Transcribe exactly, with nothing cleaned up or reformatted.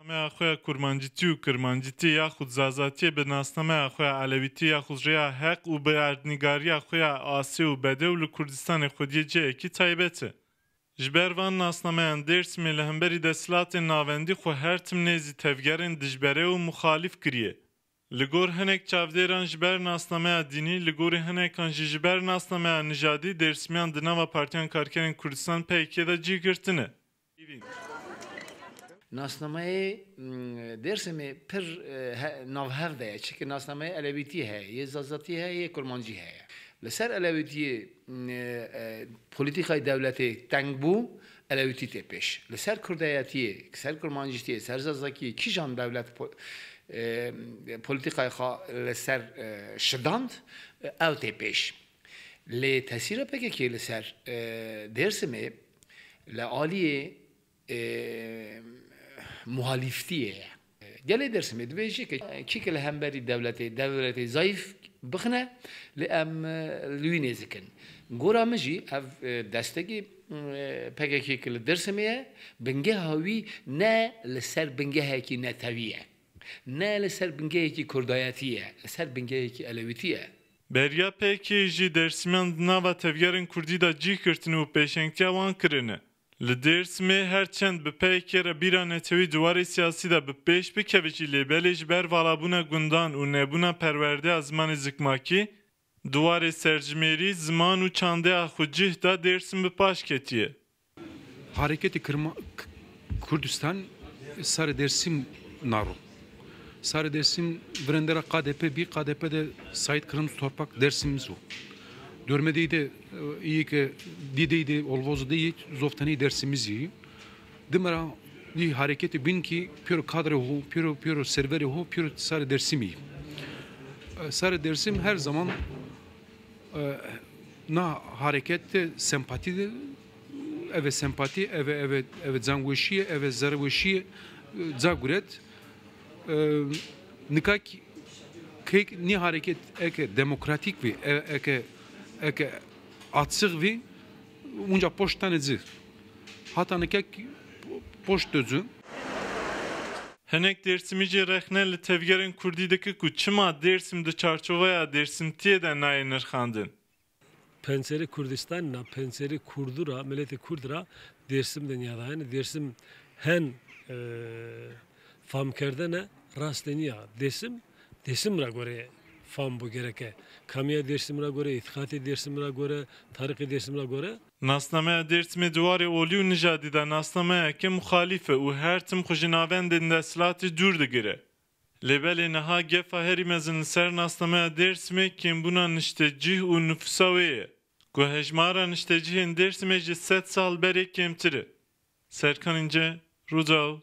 Nasnameya xwe ya kurmancîtî û kirmancîtî yaxud zazatiyê bi nasnameya xwe ya elewîtî yaxud rêya heq û bi erdnîgariya xwe ya asê û bedew li Kurdistanê xwediyê cihekî taybet e. Ji ber van nasnameyan Dêrsimê li hemberî desthilatên navendî xwe her tim nêzî tevgerên dijbere û muxalîf kiriye. Li gor hinek çavdêran ji ber nasnameya dînî, li gorî hinekan jî ji ber nasnameya nijadî Dêrsimiyan di nava Partiyan Karkerên Kurdistan P Y K de cih girtine. Nasnameyê, mm, Dêrsimê pir, e, he-, navhev de ye. Çike nasnameyê elewîtî heye, yê zazatî heye, yê kurmancî heye. Li ser elewîtiyê, mm, e, e, polîtîkayê dewletê teng bû, elewîtî tê pêş. Li ser kurdayetiyê, ser kurmancîtiyê, ser zazakiyê kîjan dewlet po-, e, polîtîkayê xwe li ser, e, şidand, e, ew tê pêş. Lê tesîra P K K li ser, e, Dêrsimê li aliyê, e, muhalîftiyê ye. Gelê Dêrsimê dibêje ke kî ke li hemberî dewletê, dewletê zayîf bixine, lê em, e, li wî nêzik in. Gora min jî ev, e, destekî, e, P K K ke li Dêrsimê ye, bingeha wî ne li ser bingehekî netewî ye. Ne li ser bingehekî kurdayetî ye, li ser bingehekî elewîtî ye. Beriya P K K jî Dêrsimiyan di nava tevgerên kurdî de cih girtine û pêşengtiya wan kirine. Li Dêrsimê her çend bi P Y K re bîra netewî di warê siyasî de bi pêş bikeve jî lê belê ji ber valabûna gundan û nebûna perwerdeya zimanê zikmakî, di warê serjimêrî, ziman û çandeya xwe cih de Dêrsim bi paş ketiye. Hareketê Kirma-, K-, Kurdistan sarê Dêrsim naro. Sarê Dêrsim virendera K D P bî, K D P de Saîd Kırımız Torpak Dêrsimimiz o. Dormedeyî de, e, îyî ke dîdeyî de olvoz de yî zoftenî Dêrsimimiz yî. Dimera dî hareketê bîn kî pêro kadrê ho, pêro, pêro serverê ho, pêro sarê Dêrsimî. E, sarê Dêrsim her zaman, e, na hareket de sempatî de, eve sempatî, eve, eve, eve canweşîye, eve zerweşîye, e, ca guret. E, nika kî kek nî hareket eke demokratîk vî, e, eke, eke açıq vî, unca poşt tane ci. Hata nika kî poşt de ci. Hinek Dêrsimî jî rexne li tevgerên kurdî dike ku çima Dêrsim di çarçoveya Dêrsimtiyê de nayê nirxandin. Pencerê Kurdistanî na pencerê Kurdu ra, miletê Kurd ra Dêrsim dinya da. Yanî Dêrsim hen, e, famkerdene rastê nîya. Dêrsim, Dêrsim ra gore fam bo gereke. Kamiya Dêrsim ra gore, îtîqatê Dêrsim ra gore, tarîxê Dêrsim ra gore. Nasnameya Dêrsimê di warê olî û nijadî de nasnameyeke muxalîf e û her tim xwe ji navendên desthilatê dûr digire. Lê belê niha gefa herî mezin li ser nasnameya Dêrsimê kêmbûna niştecih û nifûsa wê ye, ku hejmara niştecihên Dêrsimê ji sed sal berê kêmtir e. Serkan Înce, Rûdaw,